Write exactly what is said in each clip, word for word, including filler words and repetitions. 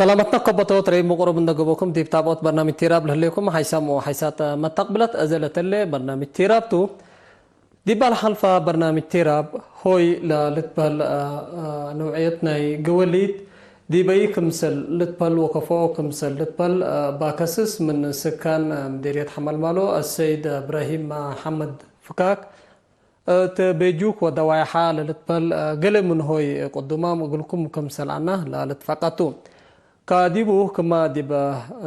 ሰላመትነ ከበቶት ረይብ ምቅሩብ እንደ ገብኦኩም ዲብ ታብኦት በርናምጅ ቴራብ ለህሌኩም ሓይሳም ወሓይሳት መተቅብለት። እዘ ለተሌ በርናምጅ ቴራብ ቱ። ዲብ ለሐልፋ በርናምጅ ቴራብ ሆይ ለልትበህል፣ አ፣ አ፣ ነውዕየት ናይ ገወሊት ዲበይ ክምሰል ልትበህል ወከፎ ክምሰል ልትበህል፣ አ፣ ባከስስ ምን ስካን፣ አ፣ ምዴርየት ሐመልማሎ አሰይድ እብራሂም መሐመድ ፍካክ፣ እት ቤጁክ ወደዋይሓ ለልትበህል፣ አ፣ ገሌ ምን ሆይ ቅዱማም እግልኩም ክምሰል አና ለልትፈቀቱ። ከዲቡ ክማ ዲብ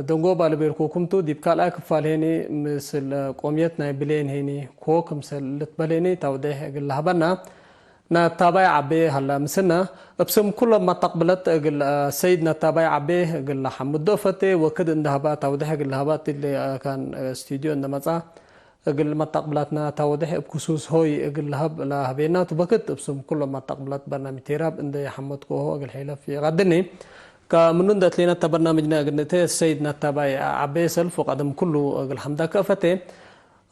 ደንጎባ ለቤልኩኩም ቱ፣ ዲብ ካልኣይ ክፋል ሄኒ ምስል ቆምየት ናይ ብሌን ሄኒ ኮ ክምሰል ልትበል ሄኒ ተውዴሕ እግል ለሀበና ነታባይ ዐቤ ሀላ ምስልነ። እብ ስም ኩሎም መተቅብለት እግል ሰይድ ነታባይ ዐቤ እግል ለሐምዶ እፈቴ፣ ወክድ እንደ ሀባ ተውዴሕ እግል ለሀባ እትሊ ካን ስቱድዮ እንደ መጽአ። እግል መተቅብላትና ተወዴሕ እብ ክሱስ ሆይ እግል ለሀብ ለሀቤና ቱ በክት፣ እብ ስም ኩሎም መተቅብላት በርናምጅ ቴራብ እንዴ ሐመድኮሆ እግል ሒለፍ ይቀድኒ። ከምኑ እንደ እትሌና እተ በርናምጅና እግል ንእቴ ሰይድ ነታባይ ዐቤ ሰልፍ ወቀደም ኩሉ እግል ሐምዳከ እፈቴ።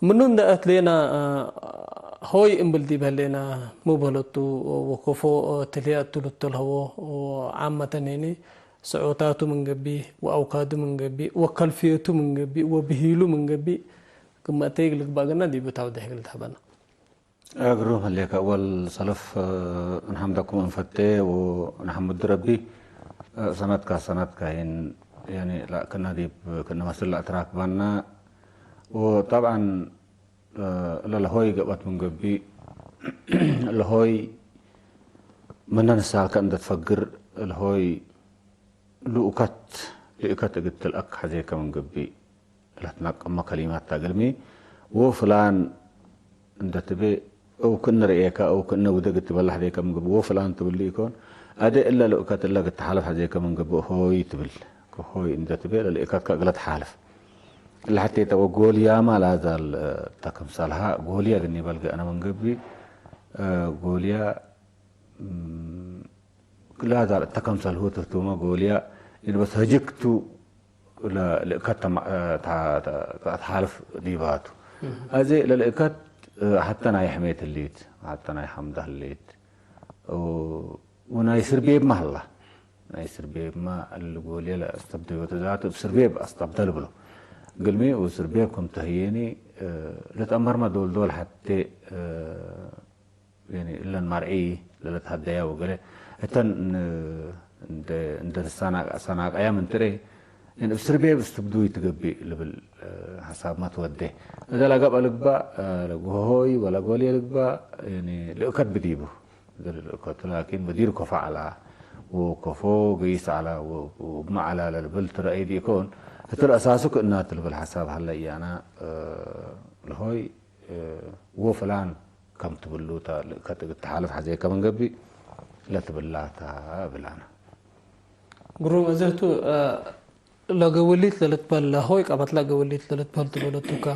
ምኑ እንደ እትሌና ሆይ እምብል ዲብ ህሌና ሚ በለቱ ወኮፎ ትልያ እቱ ልተልሀዎ ዓመተን ሄኒ ስዖታቱ ምን ገብእ ወአውካዱ ምን ገብእ ወከልፍየቱ ምን ገብእ ወብሂሉ ምን ገብእ ክመ እተይ እግል ልግባእ ገና ዲቡ ተውዴሕ እግል ተሀበና። ግሩም ህሌከ። አወል ሰለፍ፣ እ፣ እንሐምደኩም እንፈቴ ወንሐምዱ ረቢ። እ፣ ሰነትካ ሰነትካ ይን፣ ያኒ፣ ላ፣ ክእነ ዲብ፣ ክእነ መስል ለአትራክባና። ወጠብዓን፣ እ፣ እለ ለሆይ ገብአት ምን ገብእ፣ ለሆይ ምነ ንሳልከ እንደ ትፈግር፣ ለሆይ ልኡከት፣ ልእከት እግል ትልአክ ሐዜከ ምን ገብእ። ለትናቀመ ከሊማት ተ እግልሚ፣ ወፍላን እንደ ትቤ፣ እው ክእነ ረኤከ፣ እው ክእነ ውደግ እት በለ ሐዜከ ምን ገብእ፣ ወፍላን ትብል ኢኮን። አደ እለ ልኡከት እለ እግል ተሓልፍ ሐዜከ ምን ገብእ፣ ሆይ ትብል። ሆይ እንደ ትቤ፣ ለልእከትከ እግለ ተሓልፍ። እለ ሐቴተ ወጎልያመ ላዛል፣ ተ ክምሰልሃ፣ ጎልያ እግል ኒበል ገአነ ምን ገብእ፣ ጎልያ፣ ም፣ ላዛል እተ ከምሰልሁ ትህቱመ ጎልያ፣ ኢድ በስ ህጅክ ቱ ለ-፣ ለእከት ተማ-፣ ተ-፣ ተ-፣ ተአትሓልፍ ዲባቱ። እህ። አዜ ለልእከት ሐተ ናይ ሕሜት ህሌት፣ ሐተ ናይ ሐምደ ህሌት። ው-፣ ወናይ ስርቤብመ ሀላ። ናይ ስርቤብመ እሊ ጎልየ ለአስተብደዮተ ዛቱ እብ ስርቤብ አስተብደ ልብሎ። እግልሚ ወስርቤብ ክም ተህዬኒ፣ እ፣ ልትአመርመ ዶል ዶል ሐቴ፣ እ፣ ያኒ እለን መርዒ ለልትሀደያ ወገሌ እተን ን-፣ እንደ፣ እንደ ንሳና-፣ ሰናቀያ ምን ትሬ፣ እብ ስርቤብ እስትብዱይ ትገብእ ልብል፣ እ፣ ሐሳብመ ትወዴ። እዘ ለገብአ ልግባእ፣ እ፣ ለጎሆይ ወለጎሌ ልግባእ፣ ያኒ ልእከት ብዲቡ። እዘ ልእከቱ ላኪን በዲር ኮፎ ዐላ፣ ወኮፎ ገይስ ዐላ፣ ወ-፣ ወእብመ ዐላ ለልብል ትረአይ ዲኢኮን፣ እት ለአሳሱ ክእናት ልብል ሐሳብ ሀለ እያና፣ እ፣ ለሆይ፣ እ፣ ወፍላን ከም ትብሉ ተ-፣ ከ-፣ ተሐልፍ ሐዜከ ምን ገብእ ለትብላ ተ እብል አነ። ግሩም። እዘ ህቱ፣ እ፣ ለገወሊት ለልትበል፣ ለሆይ ቀበት ለገወሊት ለልትበል ትበለቱ ከ።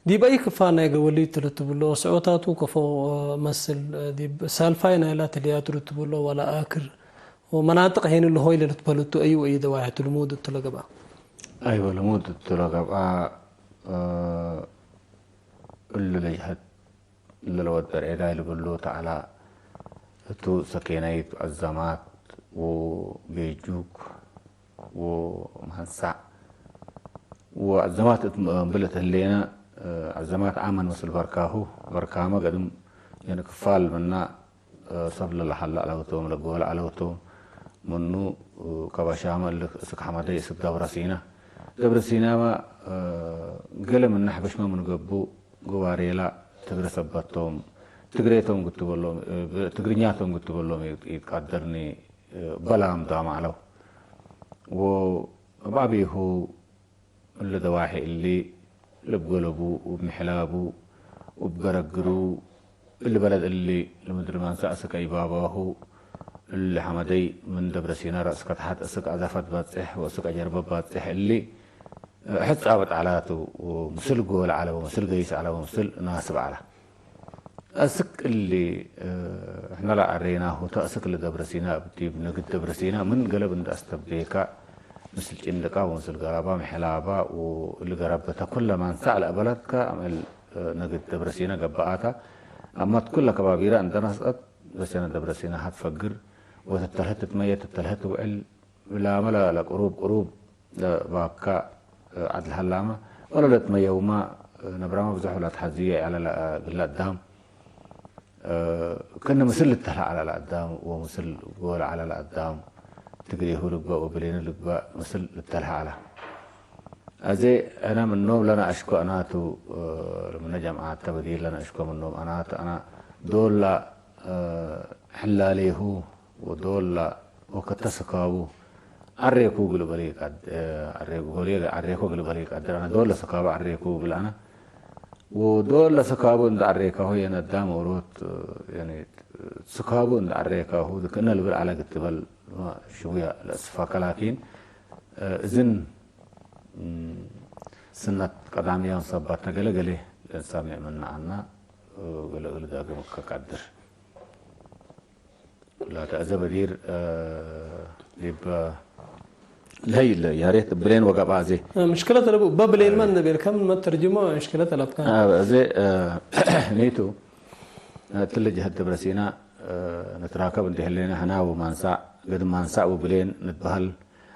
ዲብ አይ ክፋል ናይ ገወሊት ለትብሎ፣ ስዖታቱ ከፎ፣ እ፣ መስል፣ እ፣ ዲብ ሳልፋይ ናይላ ትልያቱ ለትብሎ፣ ወላ አክር ወመናጥቅ ሄኑ ለሆይ ለልትበለቱ አዩ ወአዩ ደዋሕቱ ልሙድ እቱ ለገብአ? አይወ፣ ልሙድ እቱ ለገብአ፣ እ፣ እሉ ለጅሀት ለለወድ በርዔዳይ ልብሉ ተዐላ፣ እቱ ሰኬናይት፣ አዘማት ወቤጁክ ወማንሳዕ ወአዘማት እት እምብል እት ህሌነ፣ አዘማት ዓመን ምስል በርካሁ፣ በርካመ ገድም፣ ያኒ ክፋል ምና፣ ሰብ ለለሀለ ዐለው ቶም፣ ለጎለ ዐለው ቶም፣ ምኑ ከበሻመ እሊ እስክ ሐመደይ እስክ ደብረሲና። ደብረሲናመ፣ ገሌ ምነ ሐበሽመ ምን ገብኡ፣ ግዋሬላ ትግረ ሰበት ቶም፣ ትግሬ ቶም ግትበሎም፣ ትግርኛ ቶም ግትበሎም ኢትቀደርኒ በላም ዳመ ዐለው። ወእብ አቤሁ እሊ ደዋሒ እሊ፣ እብ ገለቡ፣ እብ ምሕላቡ፣ እብ ገረግሩ፣ እሊ በለድ እሊ፣ ለምድሪ መንሰእ እስክ አይባባሁ፣ እሊ ሐመደይ ምን ደብረሲና ረእስከ ተሐት እስክ አዛፈት ባጽሕ ወእስክ አጀርበ ባጽሕ እሊ፣ ሕጻበት ዐላቱ፣ ወምስል ጎል ዐለ ወምስል ገይስ ዐለ ወምስል ናስብ ዐለ። አስክ እሊ፣ እ፣ ሕነ ለአሬናሁ ተ፣ አስክ ለደብረሲና እብ ዲብ ነግድ ደብረሲና ምን ገለብ እንደ አስተብዴካ፣ ምስል ጭንድቃ ወምስል ገራባ፣ ምሕላባ ወእሊ ገረበተ ኩለ ማንሳዕ ለአበለትከ አምዕል፣ እ፣ ነግድ ደብረሲና ገብአታ። አማት ኩለ ከባቢራ እንደ ነስአት፣ በሰነ ደብረሲና ሀት ፈግር ወትተልሀት ትትመየት ትተልሀት ትውዕል፣ ላመ ለ-፣ ለቅሩብ ቅሩብ ለባካ ዐድ ለሀላመ ወለ ለትመየውመ ነብራመ ብዞሕ ለትሐዝየ ዐለ ለ-፣ እግል ለአዳም ክእነ ምስል ልተልሀ ዐለ ለአዳም ወምስል ጎል ዐለ ለአዳም ትግሬሁ ልግበእ ወብሌኑ ልግበእ ምስል ልተልሀ ዐለ። አዜ አነ ምኖም ለነአሽኮ አናቱ፣ ምነ ጀምዓት ተ በዲር ለነአሽኮ ምኖም አናቱ፣ አነ ዶል ለሕላሌሁ ወዶል ወከተ ሰካቡ ዐሬኩ እግል በሊ ቀድ-፣ ዐሬ-፣ ሆልየ ዐሬኮ እግል በሊ ቀድር፣ አነ ዶል ለሰካቡ ዐሬኩ እብል አነ፣ ወዶል ለሰካቡ እንደ ዐሬካሁ የነ አዳም ኦሮት፣ ያኒ ሰካቡ እንደ ዐሬካሁ ክእነ ልብል ዐለ ግትበል ሽውያ ለእስፋከ ላኪን፣ እዝን ስነት ቀዳምያም ሰባትነ ገሌ ገሌ ለእንሳሜዕ ምነ ዐልነ፣ ገሌ እግል ዳግም ከቀድር። ላተ አዜ በዲር ዲብ ለሀይ ለ ያሬት ብሌን ወገብአ አዜ። ምሽክለት ለቡ በብሌን መ እንደ ቤልከ ምን መተርጅሞ ምሽክለት ለብካ። አዜ ኒቱ እትለ ጀሀት ደብረ ሲና ንትራከብ እንዴ ህሌነ፣ ህና ወማንሳዕ፣ ግድም ማንሳዕ ወብሌን ንትበሀል።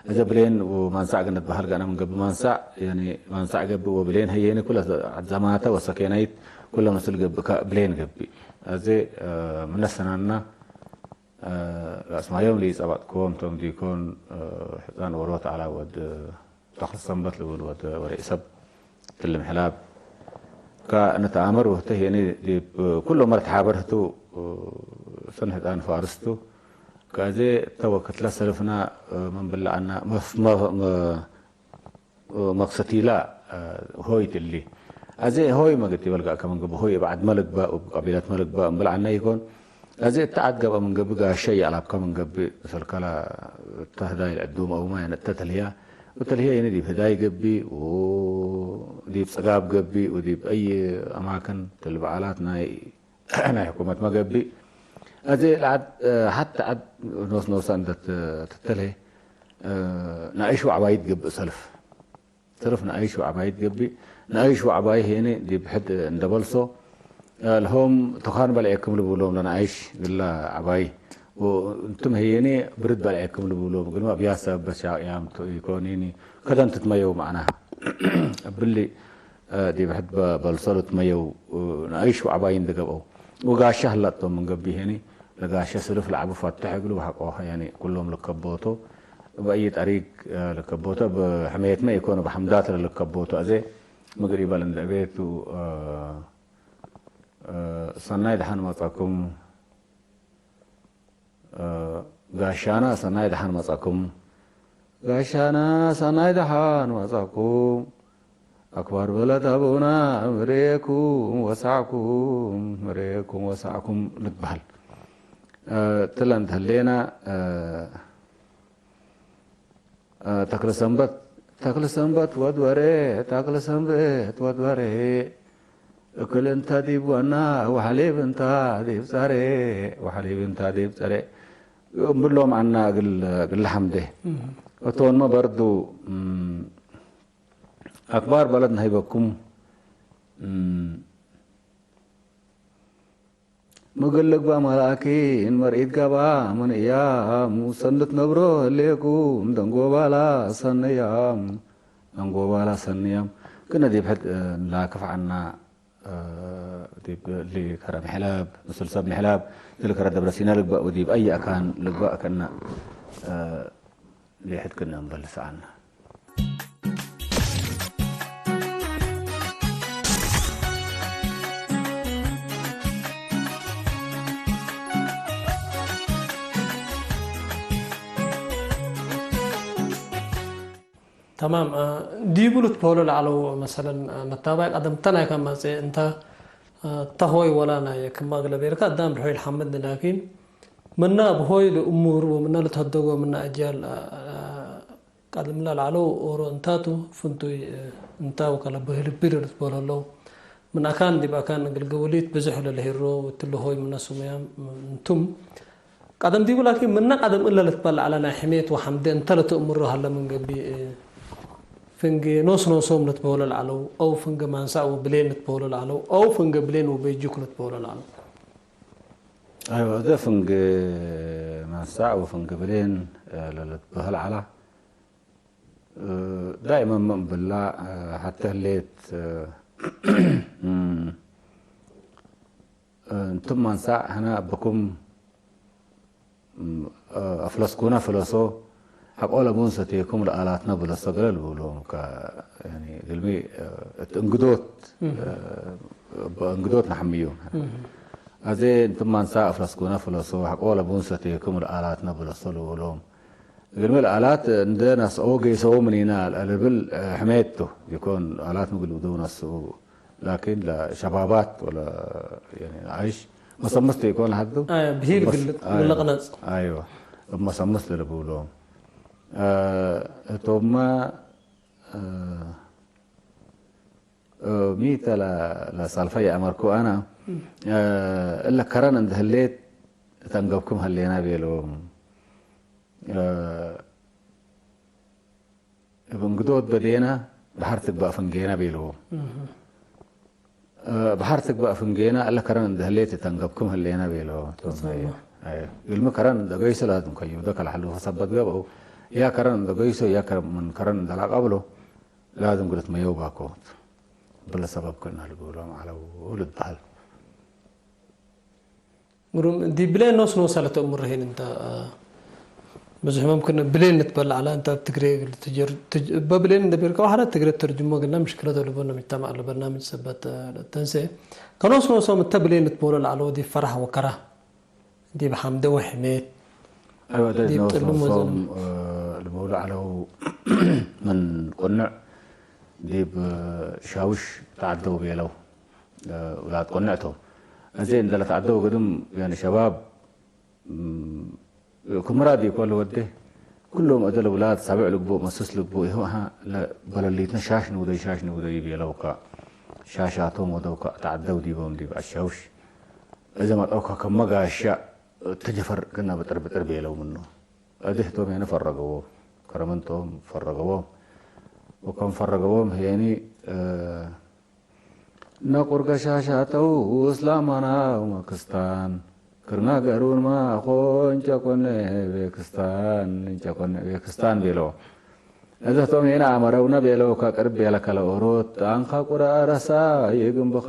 እዘ ብሌን ወማንሳዕ ግን ንትበሀል ገአነ ምን ገብእ ማንሳዕ፣ ያኒ ማንሳዕ ገብእ ወብሌን ህዬኒ ኩለ ዘማተ ወሰኬናይት ኩለ ምስል ገብእ ከ ብሌን ገብእ። አዜ ምነ ሰናና ለአስማዮም ለኢጸበጥኮም ቶም ዲኮን፣ ሕጻን ኦሮት ዐላ ወድ ተክለ ሰንበት ልብል ወድ ወሬ ሰብ ትልም ሕላብ ከእንተአመር ወህተ ህዬኒ ዲብ ኩሎም መርት ሓበር ህቱ ሰን ሕጻን ፋርስ ቱ። ከአዜ እተ ወክትለ ሰልፍና ምን ብለዐና መፍ-፣ መ-፣ መ-፣ መክሰቲላ ሆይ ትሊ። አዜ ሆይ መ ግት ይበልጋከ ምን ገብእ ሆይ እብ ዐድመ ልግበእ ወእብ ቀቢለትመ ልግበእ እምብል ዐነ ኢኮን። አዜ እተ ዐድ ገብአ ምን ገብእ ጋሸ ይአላብከ ምን ገብእ፣ መሰልከ ለእተ ህዳይ ለዕዱም አውመ የነ እተ ተልህያ፣ ወተልህየ የነ ዲብ ህዳይ ገብእ ወዲብ ጽጋብ ገብእ ወዲብ አይ አማክን ትል በዓላት ናይ ናይ ሕኩመትመ ገብእ። አዜ ለዐድ፣ ሐተ ዐድ ኖስ ኖሰ እንደ ትተልሄ፣ ነአይሽ ወዐባይት ገብእ ሰልፍ። ሰልፍ ነአይሽ ወዐባይት ገብእ። ነአይሽ ወዐባይ ህዬኒ ዲብ ሕድ እንደ በልሶ፣ ለሆም ቶካን በልዔክም ልቡሎም ለነአይሽ ግላ ዐባይ። ወእንቱም ህዬኒ ብርድ በልዔክም ልቡሎም። እግልሚ አብያት ሰበት ሻቅያም ቱ ኢኮኒኒ። ከደን ትትመየው መዕናህ። እብሊ ዲብ ሕድ በ-፣ በልሶ ልትመየው ነአይሽ ወዐባይ እንዴ ገብአው። ወጋሻ ህላቶም ምን ገብእ ህኒ፣ ለጋሻ ስልፍ ለዐቡ ፈትሕ እግሉ ወሐቆ፣ ያኒ ኩሎም ልከቦቶ፣ በአይ ጠሪቅ ልከቦቶ፣ እብ ሕሜትመ ኢኮን፣ እብ ሐምዳት ለልከቦቶ። አዜ ምግሪ በል እንዴ ቤቱ፣ ሰናይ ደሐን መጻኩም። ጋሻና ሰናይ ደሐን መጻኩም። ጋሻና ሰናይ ደሐን መጻኩም። አክባር በለድ አቡና ምሬኩም ወሳዕኩም፣ ምሬኩም ወሳዕኩም ልትበሀል። ትለ እንተ ህሌና፣ ተክለ ሰንበት፣ ተክለ ሰንበት ወድ ወሬ፣ ተክለ ሰንበት ወድ ወሬ፣ እክል እንተ ዲብ ወና ወሐሊብ እንተ ዲብ ጸሬ፣ ወሐሊብ እንተ ዲብ ጸሬ እምብሎም ዐና እግል፣ እግል ለሐምዴ። እም። እቶንመ በርዱ፣ እም፣ አክባር በለድ ነሀይበኩም፣ እም፣ ምግል ልግበእ መላኪን መርኢት ገብአ ምን እያም፣ ሰንድት ነብሮ ህሌኩም ደንጎባላ ሰንያም፣ ደንጎባላ ሰንያም። ክነ ዲብ ሕድ ንላክፍ ዐና፣ ዲብ እሊ ከረ ምሕላብ፣ ምስል ሰብ ምሕላብ፣ እሊ ከረ ደብረ ሲና ልግበእ ወዲብ አይ አካን ልግበእ ከእነ ሌሕድ ክነ እንበልስ ዐልነ። ተማም፣ እ፣ ዲቡ ልትበህሎ ለዐለው፣ መሰለን፣ እ፣ መታባይ ቀደምተ ናይከ መጽኤ እንተ፣ እ፣ ተሆይ ወላ ናይ ክማ እግለ ቤልከ አዳም ብሖይ ለሐምድ ላኪን፣ ምነ እብ ሆይ ለእሙር ወምነ ልትሀደጎ ምነ አጅያል፣ እ፣ እ፣ ቀድምለ ለዐለው ኦሮ እንታቱ ፍንቱይ፣ እ፣ እንታ ወከለ ብህል እቢል ልትበህሎ ህለው። ምን አካን ዲብ አካን እግል ገወሊት ብዞሕ ለልሄሮ፣ እትለ ሆይ ምነ ሱመያም እንቱም። ቀደም ዲቡ ላኪን፣ ምነ ቀደም እለ ልትበል ዐለ ናይ ሕሜት ወሐምዴ እንተ ለትእምሮ ሀለ ምን ገብእ፣ ፍንጌ ኖስ ኖሶም ልትበህሎ ለዐለው፣ አው ፍንጌ ማንሳእ ወብሌን ልትበህሎ ለዐለው፣ አው ፍንጌ ብሌን ወበይጁክ ልትበህሎ ለዐለው። አይወ፣ እዘ ፍንጌ ማንሳእ ወፍንጌ ብሌን ለልትበህል ዐላ። ዳይመን ምን ብላ ሐቴ ህሌት፣ እንቱም አንሳእ ሕነ ብኩም አፍለስኩነ ፍለሶ፣ ሐቆ ለቡን ሰቴኩም ለአላትነ ብለሶ ገለ ልብሎም። ከ-፣ ያኒ እግልሚ እት እንግዶት፣ እም። እንግዶት ነሐምዮም። እም። አዜ እንቱም አንሳእ አፍለስኩነ ፍለሶ፣ ሐቆ ለቡን ሰቴኩም ለአላትነ ብለሶ ልብሎም። እግልሚ ለአላት እንደ ነስኦ ገይሰው ምኒና ለልብል ሕሜት ቱ ይኮን፣ አላት ምግል ብደው ነስኡ። ላኪን ለሸባባት ወለ፣ ያኒ፣ ለአይሽ መሰምስ ቱ ይኮን ለሐዱ። አይ፣ ብሂል መስ-፣ ግልጥ አይ፣ ለለቅነጽ። አይወ፣ እብ መሰምስ ለልብሎም። አ፣ እቶማ፣ አ፣ እ፣ ሚተ ለ-፣ ለሳልፈ ይአመርኩ አነ፣ እም። እ፣ እለ ከረን እንደ ህሌት እተ እንገብክም ህሌና ቤሎም። እ፣ እብ እንግዶት በዴና በሐር ትግባእ ፍንጌና ቤሎም። እም። እ፣ በሐር ትግባእ ፍንጌና እለ ከረን እንደ ህሌት እተ እንገብክም ህሌና ቤሎም። ተስማማ። አይ፣ እግልሚ ከረን እንደ ገይሶ ላዝም ከዩ፣ ደከ ለሐልፎ ሰበት ገብአው፣ ያ ከረን እንደ ገይሶ፣ ያ ከረን ምን ከረን እንደ ላቀብሎ፣ ላዝም ግለት መየው ባኮት። ብለ ሰበብ ክእነ ልብሎም ዐለው ልትበህል። ግሩም። ዲብ ብሌን ኖስ ኖሰ ለተእምሮ ሄን እንተ፣ ብዙሕ መምክን ብሌን ልትበል ዐለ። እንተ ትግሬ እግል ትጀር-፣ ትጅ-፣ እበ ብሌን እንደ ቤልከው ሐረ ትግሬ ተርጅሞ እግልና ምሽክለት አለቦነ ምጅተማዕ ለበርናምጅ ሰበት ተንሴ። ከኖስ ኖሶም እተ ብሌን ልትበሎ ለዐለው ዲብ ፈራህ ወከራ። ዲብ ሐምደ ወሕሜት፣ አይወ፣ ዲብ ኖስ ጥልም ኖሶም፣ ወዘልም። እ፣ ልብሉ ዐለው ምን ቁንዕ ዲብ ሻውሽ ተዐደው ቤለው፣ እ፣ ውላድ ቁንዕ ቶም። አዜ እንደ ለተዐደው ግድም፣ ያኒ ሸባብ፣ እም፣ ክምራ ዲኮ ለወዴ፣ ኩሎም እደለ ውላድ ሳብዕ ልግቡእ፣ መስስ ልግቡእ፣ ይህው አሃ ለበለሊትነ ሻሽ ንውደይ፣ ሻሽ ንውደይ ቤለውከ፣ ሻሻቶም ወደውከ፣ ተዐደው ዲቦም ዲብ አሻውሽ። እዘ መጠውከ ከመ ጋሻ እተ ጀፈር ክእነ ብጥር ብጥር ቤለው ምኑ። እድህቶም ሄነ ፈረገዎም፣ ከረምንቶም ፈረገዎም። ወከም ፈረገዎም ሄኒ፣ እ፣ ነቁር ገሻሻተው እስላም አናውመ ክስታን፣ ክርና ገሩን ማኮ እንጨቆነ ቤክስታን፣ እንጨቆነ ቤክስታን ቤለው። እዘ ቶም ሄነ አመረውነ ቤለው ከቅርብ ቤለ ከለ ኦሮት፣ አንካ ቁረ አረሳ ይግንብኻ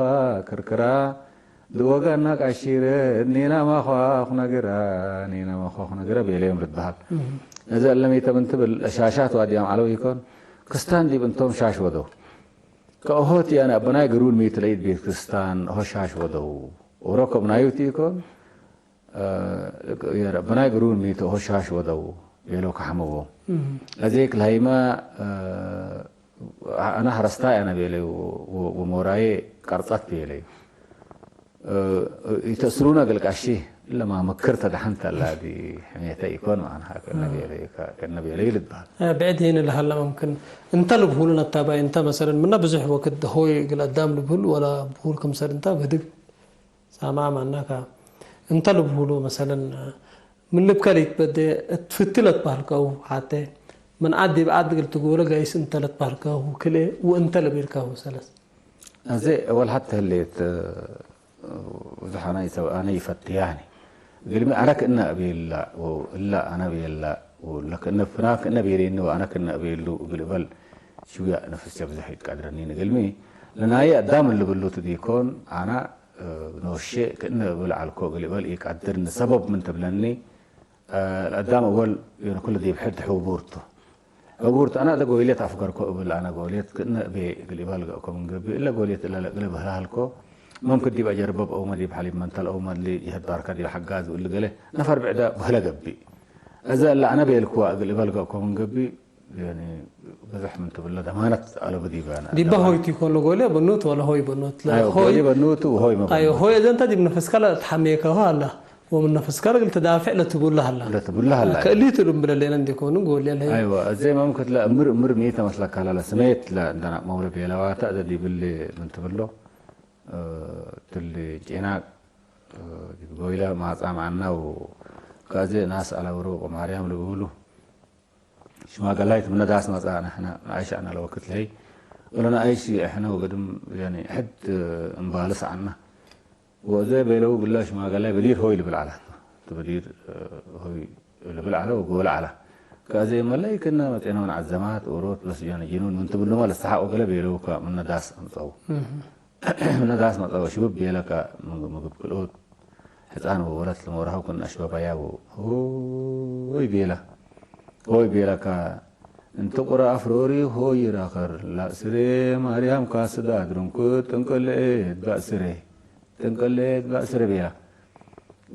ክርክራ፣ ድወጋና ቃሺረ፣ ኒና ማኳኹ ነግራ፣ ኒና ማኳኹ ነግራ ቤለዮም ልትበሃል። እህ። እዘ እለ ሚ ተ ምን ትብል ሻሻት ዋድያም ዐለው ኢኮን፣ ክስታን ዲብ እንቶም ሻሽ ወደው። ከኦሆት ያነ አበናይ ግሩን ሚ ተ ለኢድ ቤት ክስታን ኦሆ ሻሽ ወደው። ኦሮ ከብናዩ ቲ ኢኮን፣ እ፣ የረ አበናይ ግሩን ሚ ተ ኦሆ ሻሽ ወደው ቤለው ከሐመዎ። እህ። ለዜክ ለሀይመ፣ እ፣ አነ ሐረስታይ አነ ቤለዩ ወ-፣ ወሞራዬ ቀርጸት ቤለዩ። እ፣ ኢተእስሩነ እግል ቀሺ፣ እለማ ምክር ተደሐንተ ላዲ ሕሜተ ኢኮን መአንሃ ከነ እ። ቤለዩ ከ-፣ ከነ ቤለዩ ልትበሃል። እ፣ ብዕድ ሄነ ለሀለ መምክን እንተ ልብሁሉ ነታባይ እንተ መሰለን ምነ ብዙሕ ወክድ ሆይ እግል አዳም ልብሁል ወለ ብሁል ክምሰል እንተ ብህድግ ሳምዓ ማናካ እንተ ልብሁሉ መሰለን ምን ልብከ ለኢትበዴ እት ፍቲ ለትበህልከው ሐቴ ምን ዐድ ዲብ ዐድ እግል ትጎለ ጋይስ እንተ ለትበህልከው ክልኤ ወእንተ ለቤልከው ሰለስ። አዜ እወል ሐቴ ህሌት፣ ብዙሕ አነ ይሰብ-፣ አነ ይፈትያኒ። እግልሚ አነ ክእነ እቤላ ወእላ አነ ቤላ ወእለ ክእነ ፍና ክእነ ቤሌኒ ወአነ ክእነ እቤሉ እግል እበል ሽውያ ነፍስ ሸብዘሕ ይትቀድረኒ። እግልሚ ለናየ አዳም እሊ ብሉት ዲኮን አነ ኖሼ ክእነ እብል ዐልኮ እግል እበል ኢቀድርኒ። ሰበብ ምን ትብለኒ፣ ለአዳም እወል ዮነ ኩለ ዲብ ሕድ ሕቡር ቱ። ሕቡር ቱ፣ አነ እተ ጎይሌት አፍገርኮ እብል፣ አነ ጎይሌት ክእነ እቤ እግል ኢበልገእኮ ምን ገብእ፣ እለ ጎይሌት እለ ለእግለ በህለ ሀልኮ፣ መምክን ዲብ አጀርበብ አውመ ዲብ ሐሊብ መንተል አውመ እሊ ይህዳርከ ዲብ ሐጋዝ ወእሊ ገሌ ነፈር ብዕደ በህለ ገብእ። እዘ እለ አነ ቤልክዋ እግል ኢበልገእኮ ምን ገብእ፣ ያኒ፣ ብዙሕ ምን ትብለ ደማነት አለቡ ዲበ አነ። ዲበ ደማነት። ሆይ ቱ ኢኮን ለጎሌ በኖት ወለ ሆይ በኖት ለ-፣ አዮ፣ ሆይ። ጎሌ በኖቱ ሆይ መበኖት። አዮ፣ ሆይ እዘ እንተ ዲብ ነፍስከ ለትሐሜከሁ ሀላ፣ ወምን ነፍስከ ለእግል ትዳፌዕ ለትቡለ ሀላ። ለትቡለ ሀላ። ከእሊቱ ልም ብለሌነ እንዲኮኑ ጎሌ ለሀይ። አይወ፣ እዜ መምክት ለእምር እምር ሚ ተመስለከ ሀላ፣ ለስሜት ለእንደና መውለ ቤለዋተ እዘ ዲብሊ ምን ትብሎ፣ እ፣ ትሊ ጪናቅ፣ እ፣ ዲብ ጎይለ ማጻ ማዕና ወከእዜ ናስ አለብሮ ወማርያም ልብሉ። ሽማገላይት ምነ ዳስ መጽአ፣ ንሕነ ነአይሽ አነ ለወክድ ለህይ፣ ወለነአይሽ እሕነ ወገድም፣ ያኒ፣ ሕድ እምባልስ ዐና። ወእዘ ቤለው ግላ ሽማገላይ በዲር ሆይ ልብል ዐለ። በዲር ሆይ ልብል ዐለ ወጎለ ዐለ። ከአዜ መለይክነ መጼነ ምን ዐዘማት ኦሮት በስ ጀነ ጅኑን ምን ትብሉመ ለሰሓቅ ወገለ ቤለውከ ምነ ዳስ አምጸው። እህ። ምነ ዳስ መጸው ሽብብ ቤለከ ምግብ ክልኦት ሕጻን ወወለት ለመውረሀው ክን አሽበባያው ሆይ ቤለ። ሆይ ቤለከ እንተ ቁረ አፍሮሪ ሆይ ይራኸር ላእስሬ ማርያም ካስዳ አድሩንኩ ጥንቅልኤት በእስሬ። ጥንቅሌት በእስር ቤላ።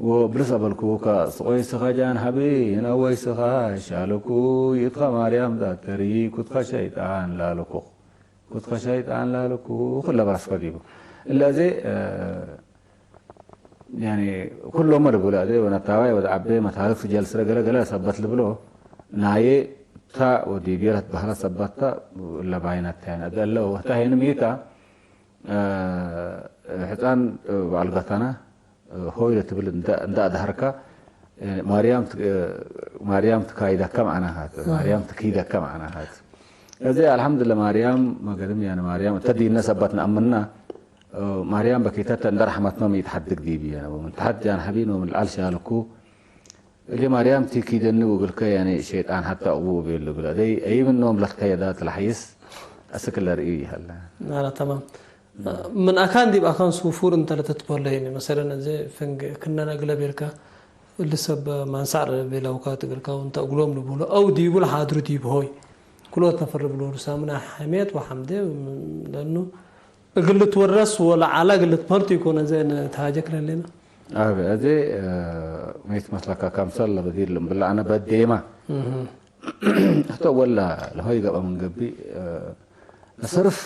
ወብልስ አበልኩከ፣ ስቆይ ስኻ ጃን ሀቢ፣ ይናወይ ስኻ ሻለኩ፣ ይትኻ ማርያም ዳተሪ፣ ኩትኻ ሸይጣን ላለኩ፣ ኩትኻ ሸይጣን ላለኩ፣ ክለ በረስኮ ዲቡ። እለ አዜ፣ እ፣ ያኒ፣ ኩሎመ ልቡለ አዜ፣ ወነታዋይ ወደ ዐቤ መታልፍ ጀልስረ ገለ ገለ ሰበት ልብሎ፣ ናዬ ታ ወዲብየ ለትበህለ ሰበት ታ፣ እለ ባይነት ተ፣ ያኒ፣ እለ ወህታ ሄን ሚታ፣ እ፣ ሕጻን በዐል ገተነ ሆይ ለትብል እንደ፣ እንደ አድሀርካ፣ ማርያም ት-፣ ማርያም ትካይደከ መዕናሃት፣ አዎ። ማርያም ትኪደከ መዕናሃት። እዜ አልሐምዱሊላህ ማርያም መገድም ያነ ማርያም እተ ዲነ ሰበት ነአምና፣ ማርያም በኪተተ እንደ ረሕመትመ ሚ ኢትሐድግ ዲብየ ነው። ምን ተሐት ጃን ሐቢን ወምን ለዐል ሻልኩ፣ እሊ ማርያም ቲ ኪደኒ ወእግልከ፣ ያኒ ሸይጣን ሐተ አቡ ቤሉ እግለ። ደይ አይ ምኖም ለትከየዳት ለሐይስ አስክ ለርኢ ይሀለ። አረ ተማም። ምን አካን ዲብ አካን ሱፉር እንተ ለትትበለይኒ፣ መሰለን፣ እዜ ፍንግ ክነነ እግለ ቤልከ፣ እሊ ሰብ ማንሳዕ ቤለውከ ትግልከ፣ ወእንተ እግሎም ልቡሎ፣ አው ዲቡ ለሓድሩ ዲብ ሆይ፣ ክልኦት ነፈር ልብሎ፣ ሳምና ሕሜት ወሐምዴ፣ ለእኑ እግል ልትወረስ ወለዐለ እግል ልትመርቱ ኢኮነ፣ እዜ ንትሃጀክ ለህሌነ። አብ፣ እዜ፣ እ፣ ሜት መስለካ ከምሰል ለበዲር ልምብላ አነ በዴማ። እህ። ህተ ወላ ለሆይ ገብአ ምን ገብእ፣ እ፣ ለሰርፍ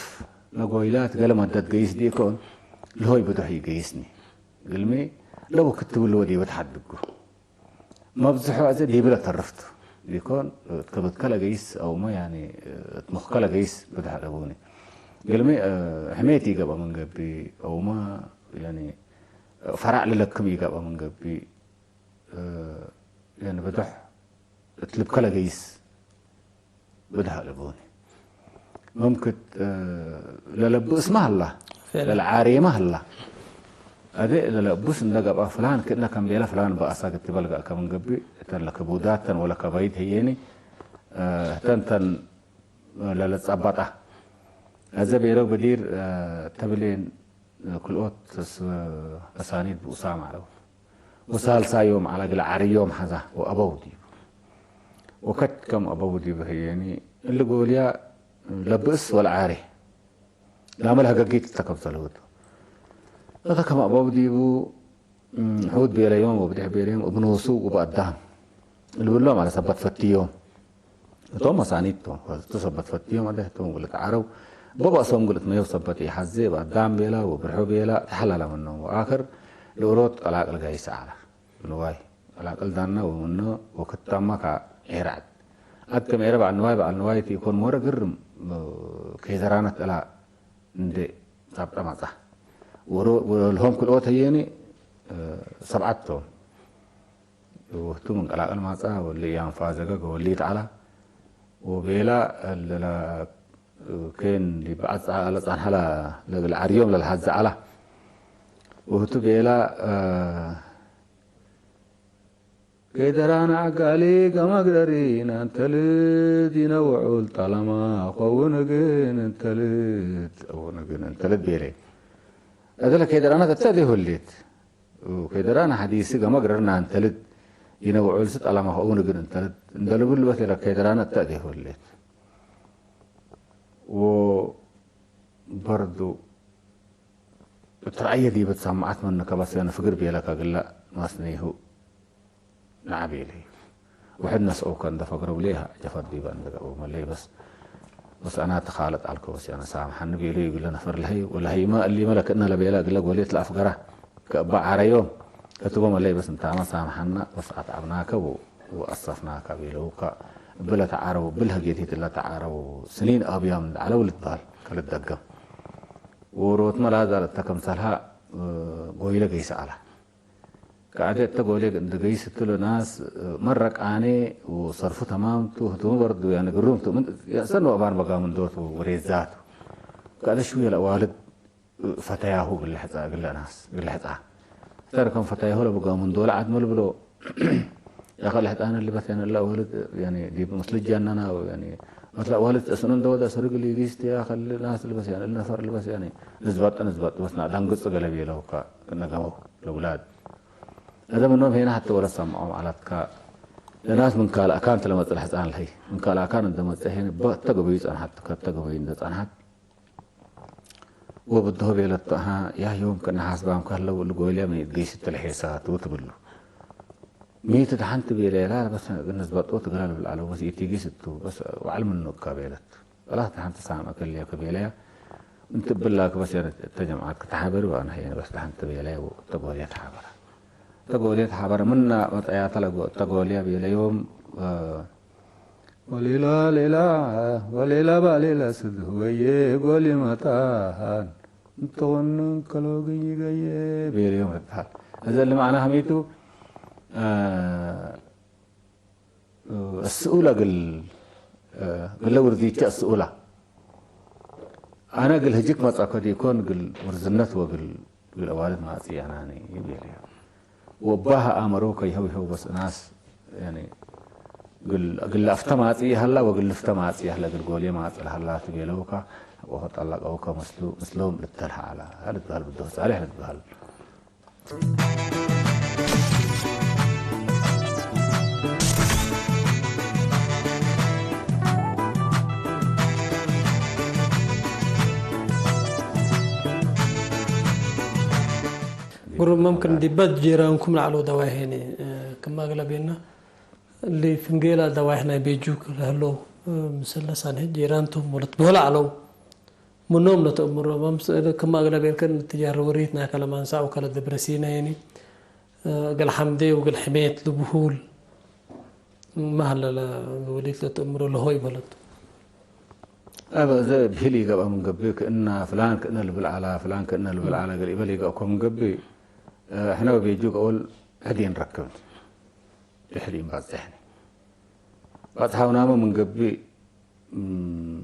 ለጎይላት ገሌ መደት ገይስ ዲኮን፣ ለሆይ ብዱሕ ኢገይስኒ። ግልሚ ለቡ ክትብል ወዲበ ተሐድጉ። መብዝሖ አዜ ዲብለ ተርፍቱ ዲኮን፣ እት ከበድከ ለገይስ አውመ፣ ያኒ፣ እት ሙኽከ ለገይስ ብድሐ ለቡኒ። ግልሚ፣ እ፣ ሕሜት ኢገብአ ምን ገብእ፣ አውመ፣ ያኒ፣ ፈራዕ ለለክም ኢገብአ ምን ገብእ፣ እ፣ ያኒ፣ ብዱሕ እት ልብከ ለገይስ ብድሀ ለቦኒ። መምክት፣ እ፣ ለለብእስመ ሀላ፣ ፌለ። ለለዓሬመ ሀላ። አዜ ለለብስ እንደ ገብአ ፍላን ክእነ ከም ቤለ ፍላን በአሳ ክትበል ገአከ ምን ገብእ፣ እተን ለክቡዳት ተን ወለከባይድ ህዬኒ፣ እ፣ ህተን ተን ለለጸበጣ። አዜ ቤለው በዲር፣ እ፣ ተብሌን ክልኦት ስ-፣ አሳኒድ ብኡሳም ዐለው። ወሳልሳዮም ዐለ እግል ዓርዮም ሐዛ ወአበው ዲቡ። ወከድ ከም አበው ዲቡ ህዬኒ፣ እሊ ጎልያ ለብእስ ወለዓሬ ላመ ለሀገጊት እተ ክምሰልሁቱ። እተ ከም አበው ዲቡ፣ እም፣ ሑድ ቤለዮም ወብዴሕ ቤለዮም እብ ኖሱ ወበአዳም ልብሎም ዐለ ሰበት ፈትዮም። እቶም መሳኒት ቶም፣ እቱ ሰበት ፈትዮም አደ፣ እቶም እግል ልትዓረው፣ በበእሶም እግል ልትመየው ሰበት ኢሐዜ፣ በአዳም ቤላ ወብርሑ ቤላ ተሐለለ ምኖም። ወአክር ለኦሮት ቀላቅል ጋይሰ ዐለ። ንዋይ ቀላቅል ዳነ ወምኖ ወክታማ ከ ዔረ ዐድ። ዐድ ክም ዔረ በዐል ንዋይ፣ በዐል ንዋይ ቲ ኢኮን ሞረ ግርም፣ ኬዘራነት እላ እንዴ ጻብጠ መጽአ። ወሮ-፣ ወለሆም ክልኦት ህዬኒ፣ እ፣ ሰብዐት ቶም። ወህቱ ምን ቀላቅል ማጽአ፣ ወሊ ያንፋዘገ ገወሊት ዐላ። ወቤላ እለ ለ-፣ ኬን ዲብ በዐድ ለጸንሐ ለ-፣ ለእግል ዐርዮም ለልሐዜ ዐላ። ወህቱ ቤላ፣ እ፣ ኬደራነ አጋሊ ገመግረሪ ናንተልድ ይነ ውዑል ጠለማ ከውን እግን እንተልድ፣ ከውን እግን እንተልድ ቤለ። እትለ ኬደራነ ተተ እዴ ሆሌት። ኬደራነ ሐዲሲ ገመግረር ናንተልድ ይነ ውዑል ስ ጠለማ ከውን እግን እንተልድ። እንደ ልብል በቴለ ኬደራነ እተ እዴ ሆሌት። ወበርዱ እት ረአየ ዲብ ትሰመዐት ምንከ በስ፣ ያነ ፍግር ቤለከ እግለ ማስኔሁ ነዐ ቤለዩ። ወሕድ ነስአውከ እንደ ፈግረው ሌሀ ጀፈት ዲበ እንደ ገብአው መለይ በስ፣ በስ አና ተኻለጥ ዐልኮ በስ፣ ያነ ሳምሐኒ ቤለዩ እግለ ነፈር ለሀይ ወለሀይመ እሊመ ለክእነ ለቤለ እግለ ጎሌት ለአፍገረ ከእበ ዐረዮም እትቦ መለይ በስ፣ እንታመ ሳምሐነ በስ አትዐብናከ ወ-፣ ወአሰፍናከ ቤለውከ። እብለ ተዓረው፣ እብል ህጌቲት እለ ተዓረው ስኒን አብያም እንደ ዐለው ልትበህል ከልትደገም። ወሮትመ ላዛር እተ ክምሰልሀ፣ እ፣ ጎይለ ገይሰ ዐለ። ከአደ እተ ጎይለ እንደ ገይስ እትሉ ናስ፣ እ፣ መረ ቃኔ ወሰርፉ ተማም ቱ፣ ህቱመ በርዱ፣ ያኒ ግሩም ቱ፣ ምን፣ ሰኖ አባን በጋም እንዶቱ ወሬዛቱ። ከአደ ሽውየ ለአዋልድ ፈተያሁ እግለ ሕጻ፣ እግለ ናስ፣ እግለ ሕጻ። ተር ከም ፈተያሁ ለቡ ጋም እንዶለ ዐድ መልብሎ። ያኸ ለሕጣነ ልበስ ያኒ እለ አዋልድ ያኒ ዲብ ምስል ጃነና ያኒ መስለ አዋልድ ተአስኑ እንደ ወደ ሰርግ ሊጊስት ያኸ እሊ ናስ ልበስ ያኒ እሊ ነፈር ልበስ ያኒ ንዝበጥ ንዝበጥ በስ ናዳንግጽ ገለ ቤለው ከ ክነገመው ለውላድ። እዘ ምኖም ሄነ ሐቴ ወለት ሰምዖም ዐለትከ ለናስ ምን ካልእ አካን ትለመጽእ ለሕጻን ለሀይ ምን ካልእ አካን እንደ መጽእ ሄነ በተ ገበዩ ጸንሐት ከተ ገበዩ እንደ ጸንሐት ወብድሆ ቤለቱ፣ አሃ፣ ያህ ዮም ክእነ ሐስባም ከህለው እሊ ጎልያ ሚ እት ገይስ እት ለሔሳቱ ትብሉ። ሚ ትደሐንት ቤለያ ላ፣ በስ እግል ንዝበጦ ትግላ ልብል ዐለው፣ በስ ኢቲጊስ እቱ፣ በስ ወዐል ምኑ እካ ቤለት። በላህ ደሐንት ሳም አከልያ ከቤለያ፣ ምን ትብል ላክ በስ ያነ እተ ጀምዓት ክትሓበር ወአነ ሄነ በስ ደሐንት ቤለያ ወእተ ጎልያ ተሓበረ። እተ ጎልያ ተሓበረ፣ ምና መጠያተ ለጎ-፣ እተ ጎልያ ቤለዮም፣ እ፣ ወሌላ ሌላ፣ ወሌላ ባሌላ ስድ ወዬ ጎል ይመጣን እንተወኑ እንከሎ ገይ ገየ ቤልዮም ልትሃል። እዘ እሊ መዕናህ ሚ ቱ፣ አ፣ እስኡለ እግል፣ አ፣ እግለ ውርዚቼ እስኡላ። አነ እግል ህጅክ መጽአኮ ዲኮን እግል ውርዝነት ወእግል እግል አዋልድ ማጽእ አናኒ ቤለዮ። ወባህ አመሮ ከይሀው ይሀው በስ እናስ፣ ያኒ፣ እግል፣ እግል አፍተ ማጽእ ሀላ ወእግል ልፍተ ማጽእ ሀላ፣ እግል ጎልየ ማጽእ ለሀላ ትቤለውካ፣ ወጠለቀውከ ምስሉ፣ ምስሎም ልተልሀ ዐለ። ልትበሀል ብዶህ ጻሌሕ ልትበሀል። ግሩም፣ መምክን ዲበ ጂራንኩም ለዐለው ደዋይ ሄኒ፣ እ፣ ክም አግለቤና እሊ ፍንጌላ ደዋይሕ ናይ ቤጁክ ለህለው፣ እ፣ ምስለ ሳንሄ ጂራንቶም ወልትበህሉ ዐለው። ምኖም ለተእምሮ፣ መምስ-፣ ክም አግለቤልከን ትጃር ወሪት ናይ ከለ ማንሳ ወከለ ደብረሲና ሄኒ፣ እ፣ እግል ሐምዴ ወእግል ሕሜት ልብሁል፣ እመ ሀለ ለወሊት ለትእምሮ ለሆይ በለቱ። አበ እዘ ብሂል ኢገብአ ምን ገብእ፣ ክእና ፍላን ክእነ ልብል ዐላ፣ ፍላን ክእነ ልብል ዐላ፣ እግል ኢበል ኢገብአ ምን ገብእ፣ ሕነ ወቤጁክ አወል ሕድ ኢንረክብ፣ ድሕድ ኢንበጽሕ። በጽሐውናመ ምን ገብእ፣ እም፣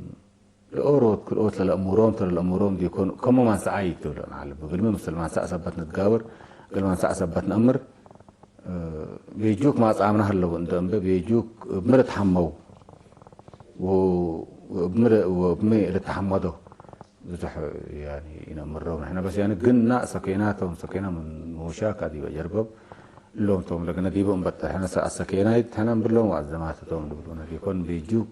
ለኦሮት ክልኦት ለለአሙሮም፣ ተ ለለአሙሮም ዲኮን፣ ከሞ ማንሰዓይ ትብሎ ነዐልብ። እግልሚ ምስል ማንሰዕ ሰበት ንትጋብር፣ እግል ማንሰዕ ሰበት ነአምር። እ፣ ቤጁክ ማጻምና ህለው እንደ እምበ ቤጁክ እብ ሚ ልትሐመው ወ-፣ ወእብ ሚ ለ-፣ ወእብ ሚ ልትሐመዶ ብዙሕ ያኒ ኢነአምሮም ንሕነ። በስ ያኒ ግና ሰኬናቶም፣ ሰኬና ምን ሙሻክ አዲበ ጀርበብ እሎም ቶም ለግነ ዲቦ እንበጠር። ሕነ ሰ-፣ አሰኬናይት ሕነ እንብሎም ወአዘማትቶም ልብሉነ ዲኮን ቤጁክ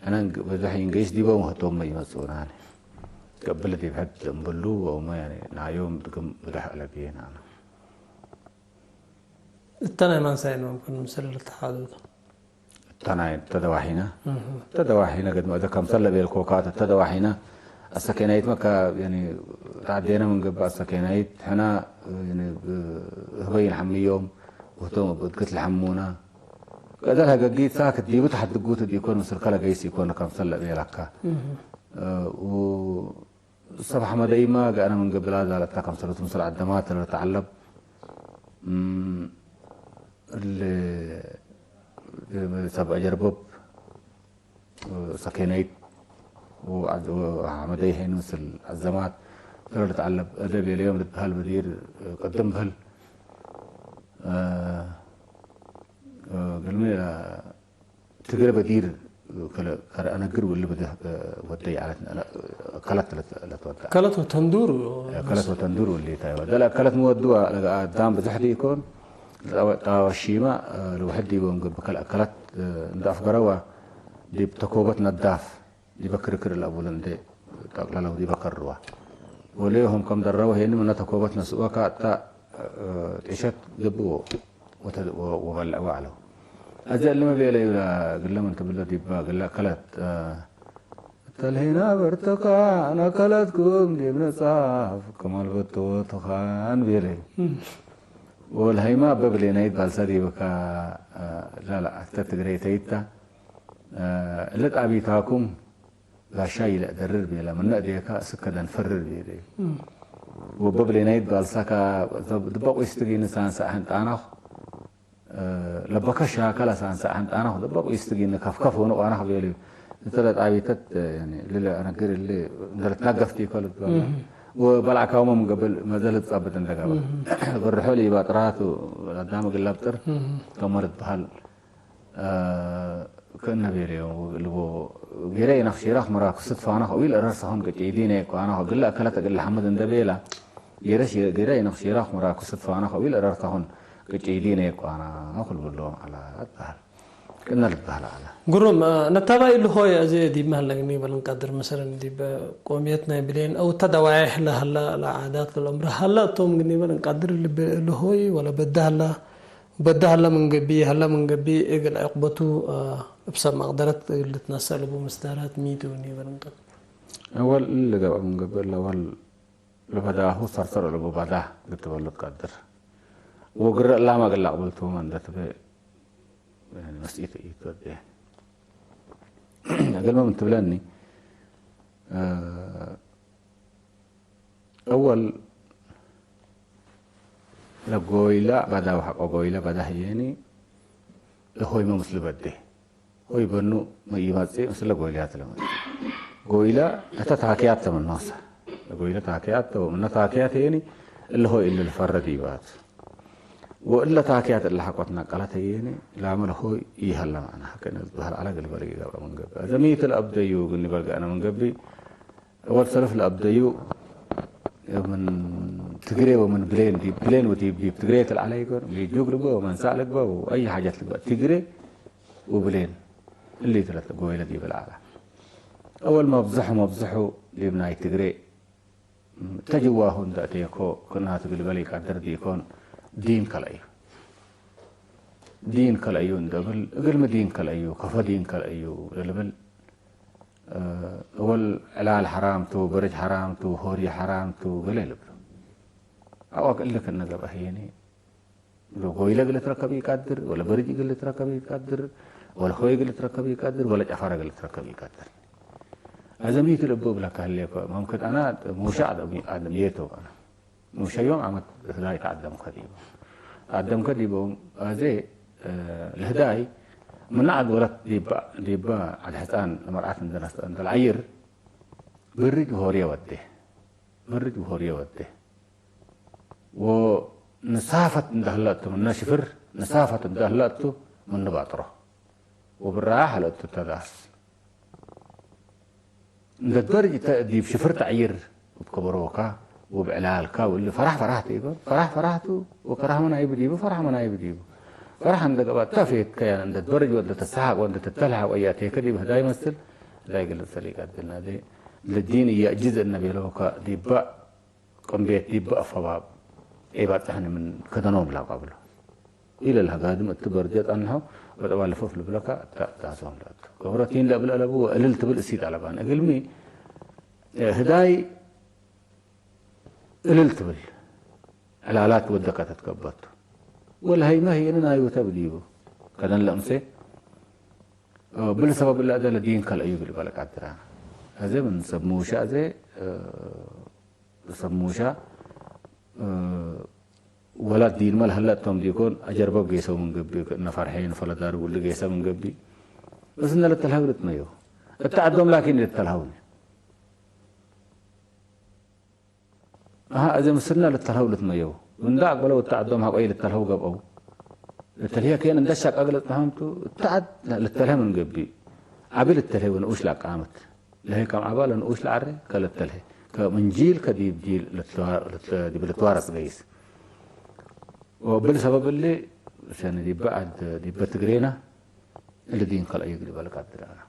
ሕነ እንግ-፣ ብዙሕ ኢንገይስ ዲቦም ህቶምመ ኢመጽኡናኒ። ገብለ ዲብ ሕድ እምብሉ ወውመ፣ ያኒ፣ ናዮም ድግም ብዳሕ አለብዬ ናነ። እተ ናይ ማንሳይ ነው፣ ግን ምስል ልትሓዙ። እተ ናይ፣ እተ ደዋሒነ፣ እህ። እተ ደዋሒነ፣ ገድመ እደ ከምሰል ለቤልኮካት፣ እተ ደዋሒነ፣ አሰኬናይትመ ከ-፣ ያኒ፣ ተዐዴነ ምን ገብእ አሰኬናይት፣ ሕነ፣ ያኒ፣ ብ-፣ ህበይ ነሐምዮም፣ ወህቶም እብ እድግት ለሐሙነ። ቀደር ሀገጊት ሳክት ዲቡ ተሐድጉት ዲኮን፣ ምስል ከለ ገይስ ኢኮን፣ ከምሰል ለቤለካ። እህ። እ፣ ው-፣ ሰብ ሐመደይመ ገአነ ምን ገብእ ላዛለታ ከምሰልቱ ምስል ዐደማት ለልትዐለብ፣ እም፣ እሊ ሰብ አጀርበብ፣ ሰኬነይት ወዐድ-፣ ወሐመደይ ሄን ምስል ዐዘማት ለልትዐለብ እደ ቤለዮም ልትበሀል በዲር ቅድም በህል፣ እ፣ እ፣ ግልሚ ትግረ በዲር ከለ፣ ከረ አነግር ወሊ በደ ወደይ ዐለት፣ ከለት ለት-፣ ለትወዳ። ከለት ወተንዱር። ከለት ወተንዱር ወሊ ታይ ወደ ለአከለት ምወድዋ ለአዳም ብዙሕ ዲኮን፣ ጣወ-፣ ጣወሺማ ለውሕድ ዲቦም ገብእ ከለአከለት እንደ አፍገረዋ ዲብ ተኮበት ነዳፍ ዲበ ክርክር ለአቡል እንዴ ጠቅለለው ዲበ ከርዋ። ወሌሆም ከም ደረወ ሄኒ ምነ ተኮበት ነስእወ ከአታ ጢሸት ገብእዎ ወተ-፣ ወ-፣ ወበልዕወ ዐለው። አዜ እልመ ቤለዩ ለግለ ምን ትብሎ ዲባ ግለ አከለት፣ እ፣ እተ ለህይና በርተካን አከለትኩም ዲብ ነጻፍ ክም አልበቶ ቱካን ቤለዩ። እም። ወለሀይማ እበ ብሌናይት ባልሳ ዲብካ፣ እ፣ ላላ፣ አክተ ትግሬተይታ፣ እ፣ እለ ጣቢታኩም ጋሻይ ለአደርር ቤለ፣ ምነ እዴከ እስከ ደንፈርር ቤለ። እም። ወበ ብሌናይት ባልሳካ፣ ድበቅ ኢስትጊኒ ሳንሰ አሕንጣናኹ፣ እ፣ ለበከ ሻከለ ሳንሰ አሕንጣናኹ፣ ድበቅ ኢስትጊኒ ከፍከፍ ወንቋናኹ ቤለ። እተ ለጣቢተት፣ ያኒ፣ ልለ አነግር እሊ እንደ ልትነገፍ ዲኮ ልትበላ። እም። ወበልዓካውመ ምን ገብእ መዘ ልትጸብጥ እንደ ገብአ፣ እህ። ብርሖ ለኢባጥራት ወለአዳም እግል ለብጥር እህ። ከመ ልትበሀል፣ አ፣ ክእነ ቤለዩ ልቦ፣ ጌረ ኢነክ ሺራክ መራክስ ትፋናክ እዊል እረር ተሆን ቅጭይ ዲነ እኳናክ እግል ለአከለት እግል ለሐምድ እንደ ቤላ፣ ጌረ ሺ-፣ ጌረ ኢነክ ሺራክ መራክስ ትፋናክ እዊል እረር ተሆን ቅጭይ ዲነ እኳናክ ልብሎም ዐለ እትበሀል። ቅነ ልትበሀል ዐለ። ግሩም፣ አ፣ ነታባይ እሊ ሆይ አዜ ዲብ መህለ እግኒ በል እንቀድር፣ መሰለን ዲብ ቆምየት ናይ ብሌን አው እተ ደዋዬሕ ለሀላ ለዓዳት ለልአምረ ሀላ እቶም እግኒ በል እንቀድር፣ እሊ ብ-፣ እሊ ሆይ ወለ በደ ሀላ፣ በደ ሀላ ምን ገብእ፣ ሀላ ምን ገብእ እግል ዕቅበቱ፣ አ፣ እብ ሰብ መቅደረት እግል ልትነሰእ ለቡ ምስዳራት ሚ ቱ እግኒ በል እንቀድር። አወል እሊ ገብአ ምን ገብእ ለአወል ለበዳሁ ሰርሰር እልቡ በዳህ ልትበሉ ትቀድር። ወግረ እላመ እግል ለአቅብል ቱመ እንደ ትቤ፣ ያኒ መስኢት ኢትወዴ። እግልመ ምን ትብለኒ፣ እ፣ አወል ለጎይላ በዳ ወሐቆ ጎይላ በዳ ህዬኒ ለሆይመ ምስል በዴ። ሆይ በኑ መ ኢመጽእ፣ ምስለ ጎይልያት ለመጽእ። ጎይለ እተ ታክያት ተ ምን ኖሰ። ጎይለ ታክያት ተ፣ ወምነ ታክያት ሄኒ እለ ሆይ እለ ልፈረ ዲባት። ወእለ ታክያት እለ ሐቆት ነቀለት ሄኒ፣ ላመ ለሆይ ኢሀለ መዕነ። ሐቀ እነ ልትበህል ዐለ እግል በልግ ገብአ ምን ገብእ። አዘሚት ለአብደዩ እግል ኒበል ገአነ ምን ገብእ፣ እወል ሰልፍ ለአብደዩ፣ ምን ትግሬ ወምን ብሌን፣ ዲብ ብሌን ወዲብ፣ ዲብ ትግሬ ትልዓለ ይኮን፣ ሊጁግ ልግበእ ወመንሳእ ልግበእ ወአይ ሓጀት ልግበእ፣ ትግሬ ወብሌን እሊ ትለት ጎይለ ዲብ ለዐለ። አወል መብዝሑ፣ መብዝሑ ዲብ ናይ ትግሬ ተጅዋሁ እንደ አቴኮ፣ ክናቱ ግልበል ኢቀድር ዲኮን፣ ዲን ከልአዩ። ዲን ከልአዩ እንደ እብል፣ እግልሚ ዲን ከልአዩ፣ ከፎ ዲን ከልአዩ ለልብል፣ እ፣ እወል ዕላል ሐራም ቱ፣ በርጅ ሐራም ቱ፣ ሆሪ ሐራም ቱ፣ ገሌ ልብሎ። አዋክ እሊ ክነ ገብአ ህዬኒ፣ ጎይለ እግል ልትረከብ ኢቀድር፣ ወለ በርጅ እግል ልትረከብ ኢቀድር፣ ወለ ሆይ እግል ልትረከብ ኢቀድር፣ ወለ ጨፈረ እግል ልትረከብ ኢቀድር። አዘሚቱ ልቡ እብለከ ህሌኮ፣ መምክን አና ሙሻ አደም፣ አደም የቶ አና። ሙሸ ዮም ዓመት ህዳይ ተአደምከ ዲቡ። ተአደምከ ዲቡ፣ አዜ፣ እ፣ ለህዳይ ምነ ዐድ ወለት ዲበ፣ ዲበ ዐድ ሕጻን ለመርዓት እንደ ነስ-፣ እንደ ለዐይር፣ ብርጅ ወሆርየ ወዴ። ብርጅ ወሆርየ ወዴ። ወንሳፈት እንደ ህለ እቱ ምነ ሽፍር፣ ንሳፈት እንደ ህለ እቱ ምኑ ባጥሮ። ወብራህ ለእቱ ተዳስ። እንደ ትበርጅ ተ-፣ ዲብ ሽፍር ተዕይር እብ ከበሮካ ወእብ ዕላልካ ወእሊ ፈራህ ፈራህ ቱ ኢኮን። ፈራህ ፈራህ ቱ ወከራህ መናይብ ዲቡ፣ ፈራህ መናይብ ዲቡ። ፈራህ እንደ ገብአ ተፌትከ፣ ያን እንደ ትበርጅ ወእንደ ትሰሐቅ ወእንደ ትተልሐቅ ወያቴከ ዲብ ህዳይ መስል፣ ህዳይ ግልጽ ሰሊቅ አድልና ዴ፣ ለዲን እያእጅዝ እነ ቤለውከ ዲበ ቅም ቤት ዲብ አፈባብ ኢባጽሕኒ ምን ከደኖም ላቀብሎ። ኢለልሀ ጋድም እት በርጀ ጸንሐው ወጠባል ልፈፍ ልብለከ እተ ዳሶም ለአቱ። ገብረቲን ለእብል አለቡ ወእልል ትብል እሲት አለባን። እግልሚ ህዳይ እልል ትብል ዕላላት ወደቀ ተትከበቱ። ወለሀይመ ህየኒ ናዩተ ብዲቡ። ከደን ለእምሴ እብል ሰበብ እለ አደ ለዲን ከልአዩ እግል በለቅ አድራ። አዜ ምን ሰብ ሙሻ አዜ ሰብ ሙሻ፣ እ፣ ወላት ዲንመ ለህለ እቶም ዲኮን፣ አጀርበብ ጌሰው ምን ገብእ፣ ክእነ ፈርሐ ይንፈ ለዳርቡ እሊ ጌሰ ምን ገብእ፣ በስ እነ ልተልሀው ልትመየው። እተ ዐዶም ላኪን ልተልሀውኒ። አሀ፣ አዜ ምስልነ ልተልሀው ልትመየው። እንደ አቅበለው እተ ዐዶም ሐቆይ ልተልሀው ገብአው። ልተልሄ ኬን እንደ ሻቃ ገለጽ ፈሀምቱ፣ እተ ዐድ ልተልሀ ምን ገብእ። ዐቢ ልተልሄ ወንኡሽ ለአቃምት። ለሀይ ከም ዐባ ለንኡሽ ለዐሬ ከልተልሄ፣ ከም እንጂል ከዲብ ጂል ልትዋ-፣ ልት-፣ ዲብ ልትዋረስ ገይስ። ወእብል ሰበብ እሊ፣ ሰኒ ዲበ ዐድ፣ ዲበ ትግሬና፣ እሊ ዲን ከልአዩ እግል በልቅ አድር አነ።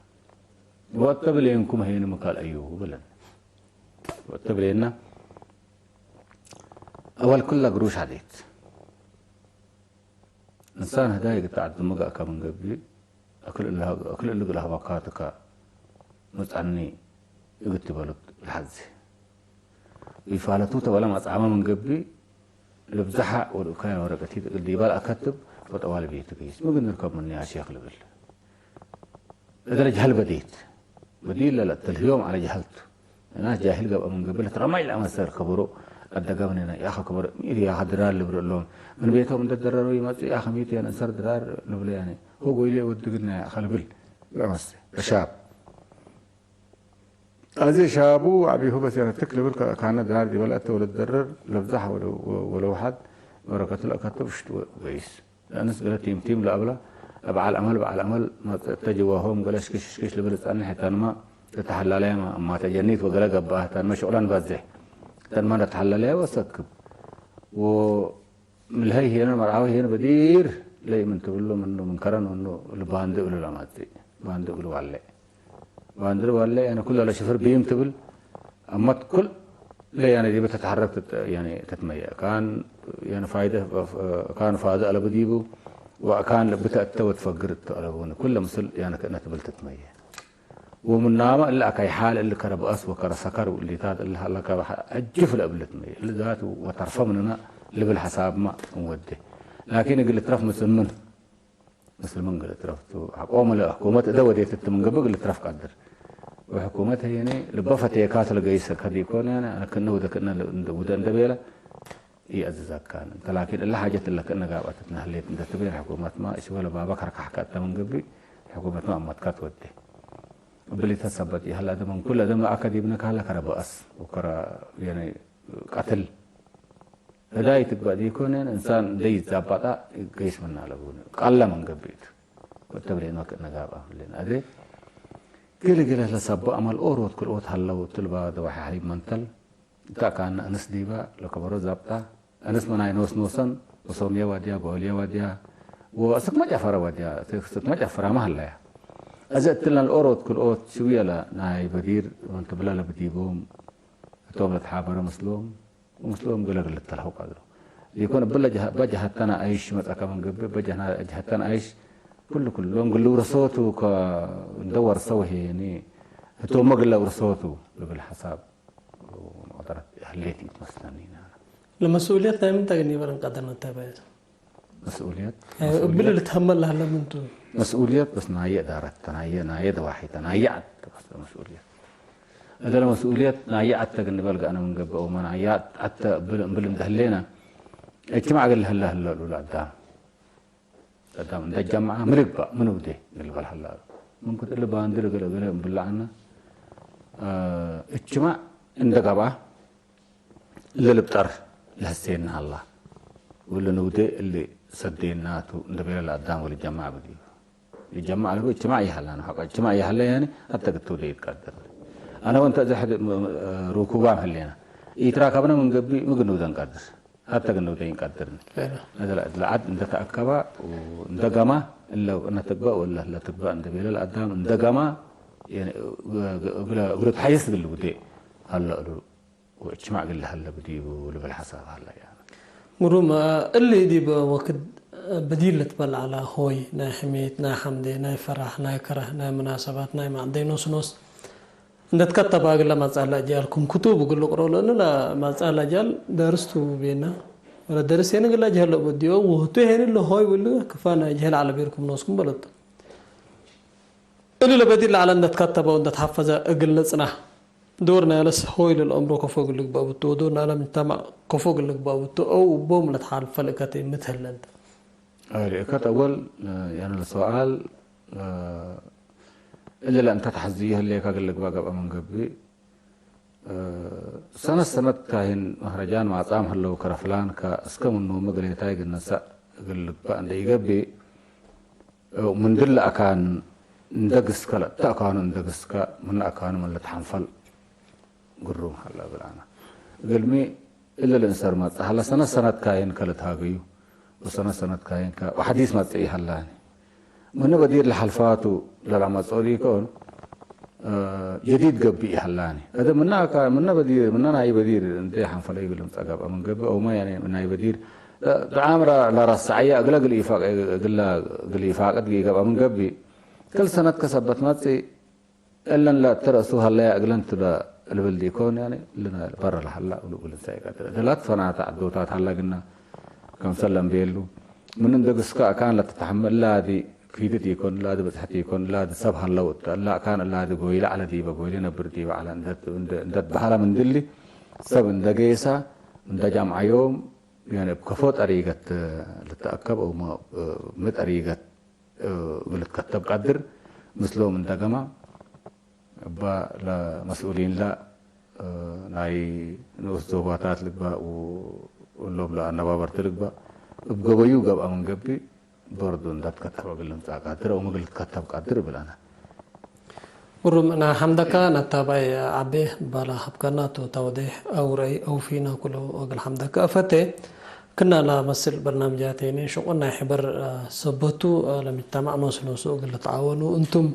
ወአተ ብሌንኩም ሄንመ ከልአዩ ብለን። ወአተ ብሌና፣ አወል ክለ ግሩሽ ሐዴት። እንሳን ህዳይ እግል ተዐድሙ ገአከ ምን ገብእ፣ አክል እለ-፣ አክል እሊ እግል ሀበካትከ ምጽአኒ እግል ትበሉት ለሐዜ። ኢፋለቱ ተበለ መጽዓመ ምን ገብእ፣ ልብዘሐ ወልኡካይ ወረቀቲት እግል ዲበ ለአከትብ ወጠዋሊ ቤቱ ገይስ። ምግል ንርከብ ምኑ ያ ሼክ ልብል። እተ ለጀህል በዴት። በዲል ለለአተልህዮም ዐለ ጀህልቱ። እናስ ጃህል ገብአ ምን ገብእ ለትረማይ ለአመሰር ከበሮ አደገ ምንነ። ያኸ ከበሮ ሚእቲ ያኸ ድራር ልብሎ እሎም። ምን ቤቶም እንደ ደረሩ ይመጽኡ ያኸ ሚእቲ ያነ እንሰር ድራር ልብሎ ያነ። ሆ ጎይሌ ወድግና ያኸ ልብል ለአመሰ። ለሻብ። አዜ ሻቡ ወዐቢሁ በስ ያነ ትክ ልብል ከአካነ ድራር ዲበ ለአተ ወለትደረር ለብዛሕ ወለ-፣ ወለውሐድ በረከቱ ለአካተብ ሽት ወ-፣ ወይስ። ለአንስ ገለ ቲምቲም ለአብላ፣ እብ ዐል አመል በዐል አመል መጽአተ ጅዋሆም ገለ ሽክሽ ሽክሽ ልብል ጸንሕ፣ ህታንማ ለተሐላለያ እማተ ጀኒት ወገለ ገብአ፣ ህታንመ ሽቅለን በዜሕ፣ ህታንማ ለተሐላለያ ወሰክብ። ወምልሀይ ሄነ መርዓዊ ሄነ በዲር ለይ ምን ትብሎ ምኑ ምን ከረን ወኑ ልባንዲ እሉ ለማጽእ፣ ባንዲ እግሉ ዋሌ። ባንድር ዋለ ያነ ኩለ ለሽፍር ቢም ትብል፣ አመት ኩል ለያነ ዲበ ተትሐረክ ትት-፣ ያነ ተትመየ። ካን ያነ ፋይደ፣ ካን ፋደ አለቡ ዲቡ፣ ወአካን ለብተ እተ ወትፈግር እተ አለቡኒ። ኩለ ምስል ያነ ክእነ ትብል ትትመየ። ወምናመ እለ አካይ ሓል እሊ ከረ በአስ ወከረ ሰከር ወእሊታት እለ ሀለ ከረ ሐ-፣ ዕጅፍ ለእብል ትትመየ። እሊ ዛቱ ወተርፈ ምንና ልብል ሐሳብመ እንወዴ። ላኪን እግል ልትረፍ ምስል ምን? ምስል ምን እግል ልትረፍ ቱ፣ ሐቆም ለሕኩመት እደ ወዴት እት ምን ገብእ እግል ልትረፍ ቀድር። ወሕኩመት ህዬኒ ልበ ፈቴካት ለገይሰ ከዲኮን፣ ያኒ አነ ክእነ ውደ ክእነ ል-፣ እንደ ውደ እንደ ቤለ ኢአዝዛካን። እንተ ላኪን እለ ሓጀት እለ ክእነ ጋብአት እትነ ህሌት እንደ ትቤ፣ ሕኩመትመ እሽበ ለባበ ከርከሐከ እተ ምን ገብእ፣ ሕኩመትመ አመትካት ወዴ። እብሊ ተሰበት ይሀለ አደም ምን ኩል አደም ለአከ ዲብነ ካለ ከረ በአስ ወከረ፣ ያኒ ቀትል ህዳይ ትግበእ ዲኮን፣ እንሳን እንዴ ይትዛበጣ ገይስ ምና ለቡኒ። ቀለ ምን ገብእ ቱ። ወተብሌን ወክእነ ጋብአ ህሌን። አዜ ግለ ግለ ለሰቦ አመል ኦሮት ክልኦት ሀለው፣ ትልባ ደዋሒ ሀይብ መንተል። እተ አካነ እንስ ዲበ ለከበሮ ዛብጣ። እንስ መናይ ኖስ ኖሰን፣ ወሶምየ ዋድያ፣ ጎልየ ዋድያ፣ ወስክመ ጨፈረ ዋድያ፣ ስክመ ጨፈራመ ሀለያ። አዜ እትለን ለኦሮት ክልኦት ሽውየ ለናይ በዲር ምን ትብለ ለብዲቦም፣ ህቶም ለትሓበረ ምስሎም፣ ወምስሎም ገለ እግል ልተልሀው ቀድሮ። ሊኮን እብለ ጀሀ-፣ በጀሀተነ አይሽ መጽአከ ምን ገብእ፣ በጀሀና-፣ ጀሀተነ አይሽ ኩሉ ኩሎም እግል ልውረሶቱ ከ-፣ እንደ ወርሰው ሄኒ፣ ህቶመ እግል ለውረሶቱ ልብል ሐሳብ ወመቅደረት ህሌት ኢትመስለኒ። ለመስኡልየት ናይ ምን ተግኒ በለን ቀደር ነተበ? መስኡልየት፣ አይ፣ መስኡልየት። እብሊ ልትሀመል ለሀለ ምን ቱ? መስኡልየት በስ ናየ እዳረት ተ፣ ናየ፣ ናየ ደዋሒ ተ፣ ናየ ዐድ ተ በስ መስኡልየት። እተ ለመስኡልየት ናየ ዐድ ተ እግል ንበል ገአነ ምን ገብእ፣ ወመን ናየ ዐድ ተ እብል፣ እምብል እንደ ህሌነ፣ እጅትማዕ እግል ለህለ ህለ እሉ ለአዳም። አዳም እንደ ጀምዐ ምን ልግባእ፣ ምን ውዴ እግል ልበል ሀለ እሉ። ምን ኩት እሊ ባንድር እግል፣ እግል እምብል ለዐነ፣ አ፣ እጅትማዕ እንደ ገብአ፣ እሊ ልብጠር ለህሴነ ሀላ፣ ወእሊ ንውዴ እሊ ሰዴናቱ እንደ ቤለ ለአዳም ወልጀማዕ ብዲቡ። ልጀማዕ ለቡ እጅትማዕ ይሀላ ነው። ሐቆ እጅትማዕ ይሀለ ያኒ፣ ሐተ እግል ትውዴ ኢትቀድር። አነ ወእንተ እዘ ሕድ ም-፣ ም-፣ ሩኩባም ህሌነ። ኢትራከብነ ምን ገብእ፣ ምን እግል ንውዴ እንቀድር። ሐተ እግል ንውዴ ኢንቀድር። ሌላ። እለ፣ እለ ዐድ እንደ ተአከባ ወእንደ ገማ፣ እለ ነትግበእ ወእለ ለትግበእ እንደ ቤለ ለአዳም እንደ ገማ፣ ያኒ፣ እግለ፣ እግሉ ተሐየስ እግል ልውዴ ሀለ እሉ። ወእጅትማዕ እግል ለሀለ ብዲቡ ልብል ሐሳብ ሀለ። ያኒ። ግሩም፣ እሊ ዲብ ወክድ በዲር ልትበል ዐለ፣ ሆይ ናይ ሕሜት፣ ናይ ሐምዴ፣ ናይ ፈራህ፣ ናይ ከረህ፣ ናይ መናሰባት፣ ናይ ማዕደይ ኖስ ኖስ እንደ ትከተበ እግለ ማጽአለ አጅያል ክም ክቱብ እግል ልቅሮ፣ ለእንለ ማጽአለ አጅያል ደርስ ቱ ቤነ። ወለደርስ ሄን እግል አጅህል ለበድዮ ወህቱ ሄን ለሆይ እብሊ ክፋ ናይ ጅህል ዐለ ቤርኩም ኖስኩም በለቱ። እሊ ለበዲር ለዐለ እንደ ትከተበ ወእንደ ተሐፈዘ እግል ንጽናሕ። ዶር ናይለስ ሆይ ለልአምሮ ከፎ እግል ልግበእ ብቱ፣ ወዶር ናይለ ምጅተማዕ ከፎ እግል ልግበእ ብቱ፣ አው እቦም ለትሓልፈ ልእከት ምትህለ እንተ? አይ፣ ልእከት አወል፣ ያኒ ለሰዋል፣ እሊ ለእንተ ተሐዝዩ ህሌከ እግል ልግበእ ገብአ ምን ገብእ፣ ሰነት ሰነት ካይን መህረጃን ማጻም ህለው፣ ከረፍላን ከእስከ ምኖመ ገሌታይ እግል ነሰእ እግል ልግበእ እንደ ኢገብእ፣ ምን ድለ አካን እንደ ግስከ ለእተ አካኑ እንደ ግስከ፣ ምን አካኑ ምን ልትሐንፈል ግሩም ሀለ እብል አነ። እግልሚ እሊ ልእንሰር መጽእ ሀለ፣ ሰነት ሰነት ካይን ከልትሃገዩ፣ ወሰነት ሰነት ካይን ከ-፣ ወሐዲስ መጽእ ይሀላኒ። ምነ በዲር ለሐልፋቱ ለለአመጽኦ ዲኮን፣ እ፣ ጀዲድ ገብእ ይሀላኒ። እተ ምነ አካ-፣ ምነ በዲር፣ ምነ ናይ በዲር እንዴ ሐንፈለ እግል ልምጸእ ገብአ ምን ገብእ፣ አውመ ያኔ ናይ በዲር፣ እ፣ ጣዕም ረ-፣ ለረሰዐየ እግለ እግል ኢፋቅ-፣ እግለ እግል ኢፋቅድ ገብአ ምን ገብእ፣ ክል ሰነት ከሰበት መጽእ፣ እለን ለእተ ረእሱ ሀለያ እግለን ቱ ለልብል ዲኮን፣ ያኒ፣ እሊ በረ ለሀላ እሉ እግል እንሰእ ኢቀድር። እተ ላትፈናተ ዐዶታት ሀላ ግና፣ ከምሰል ለእምቤሉ፣ ምን እንደ ግስከ አካን ለትተሐመል፣ እላዲ ክይድት ኢኮን፣ እላዲ ብጽሕት ኢኮን፣ እላዲ ሰብ ሀለው እተ፣ እለ አካን እላዲ ጎይለ ዐለ ዲበ፣ ጎይለ ነብር ዲበ ዐለ እንደ፣ እንደ፣ እንደ ትበሀለ ምን ድሊ፣ ሰብ እንደ ጌሰ፣ እንደ ጀምዐዮም፣ ያኒ፣ እብ ከፎ ጠሪገት ልትአከብ፣ አው ሚ ጠሪገት እግል ልትከተብ ቀድር፣ ምስሎም እንደ ገማ፣ እባ ለመስኡሊን ላ፣ እ፣ ናይ ንኡስ ዞባታት ልግባእ ወእሎም ለአነባበርቲ ልግባእ፣ እብ ገበዩ ገብአ ምን ገብእ፣ በርዱ እንደ ትከተብ እግል ልምጻእ ቃድር አው ምግል ልትከተብ ቃድር እብል አነ። ግሩም፣ ሐምደካ ነታባይ ዐቤ ባላ ሀብካና ቱ፣ ተወዴሕ አው ረአይ አው ፊና ኩሉ እግል ሐምደካ እፈቴ። ክና ለመስል በርናምጃቴኒ ሽቁል ናይ ሕበር ሰበቱ ለምጅተማዕ ኖሱ ኖሱ እግል ልትዓወኑ እንቱም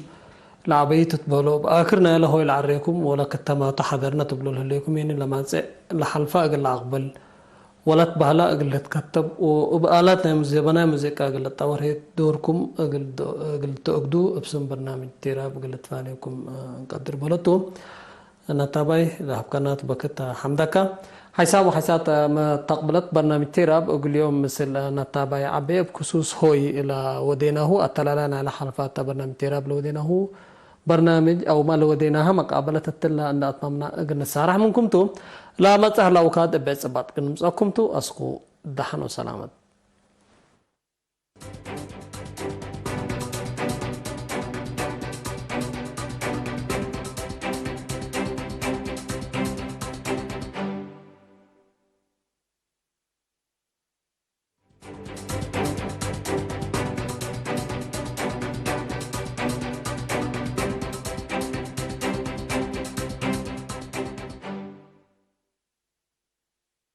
ለዐበዩ ትትበሎ፣ እብ አክር ናይለ ሆይ ለዐሬኩም ወለ ክተማቱ ሐደርነ ትብሎ ለህሌኩም፣ የኒ ለማጽእ ለሐልፋ እግል ለአቅብል ወለት በህላ እግል ልትከተብ ወእብ አላት ናይ ሙዜ-፣ ዘበናይ ሙዚቃ እግል ልትጠወር ህዬ ዶርኩም እግል ዶ-፣ እግል ትአግዱ እብ ስም በርናምጅ ቴራብ እግል ልትፋኔኩም እንቀድር በለቱ። ነታባይ ለሀብከናት በክት ሐምደካ። ሐይሳም ወሐይሳት መተቅብለት በርናምጅ ቴራብ እግል ዮም ምስል ነታባይ ዐቤ እብ ክሱስ ሆይ ለወዴናሁ አተላላይ ናይለ ሐልፋት በርናምጅ ቴራብ ለወዴናሁ በርናምጅ አውመ ለወዴናሀ መቃበለት እትለ እንደ አትማምና እግል ንሳረሕ ምንኩም ቱ። ለመጽእ ህላ ውካድ እብ ዕጽባጥ እግል ንምጽአኩም ቱ። አስኩ ደሐን ወሰላመት።